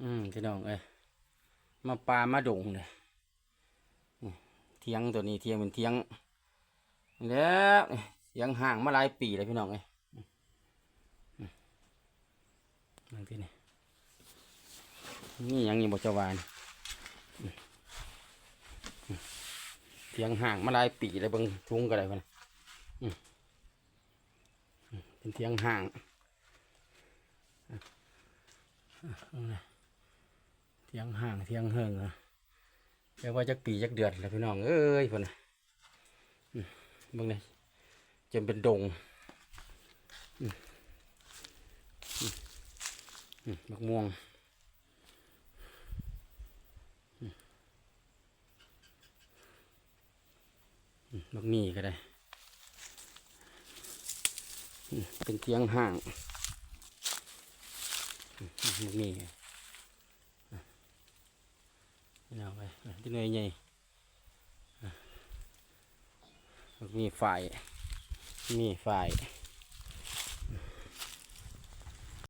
ອືມ ພີ່ນ້ອງເອີຍ ມາປ່າມາດົງເດ້. ນີ້ ຖຽງໂຕນີ້ ຖຽງເປັນຖຽງ ແລ້ວນີ້ ຖຽງຮ້າງມາຫຼາຍປີແລ້ວ ພີ່ນ້ອງເອີຍ. ອືມ ເບິ່ງຕິນີ້ ມີຫຍັງຢູ່ບໍ່ ເຈົ້າວ່ານີ້? ອືມ ຖຽງຮ້າງມາຫຼາຍປີແລ້ວ ເບິ່ງທຸງກໍໄດ້ພຸ້ນນະ. ອືມ ອືມ ເປັນຖຽງຮ້າງ ອືມ ເບິ່ງນະ ຖຽງຮ້າງ ຖຽງເຫິ້ງ ຈັກວ່າຈັກປີຈັກເດືອນແລ້ວ ພີ່ນ້ອງເອີຍ ພຸ້ນນະ. ອືມ ເບິ່ງນີ້ ຈົນເປັນດົງ. ອືມ ອືມ ອືມ ບັກມ່ວງ ອືມ ອືມ ບັກໝີ່ກໍໄດ້. ອືມ ເປັນຖຽງຮ້າງ ອືມ ບັກໝີ່ ພີ່ນ້ອງເອີຍ ເປັນໜ່ວຍໃຫຍ່. ອາ ບັກໝີ່ຝ້າຍ ໝີ່ຝ້າຍ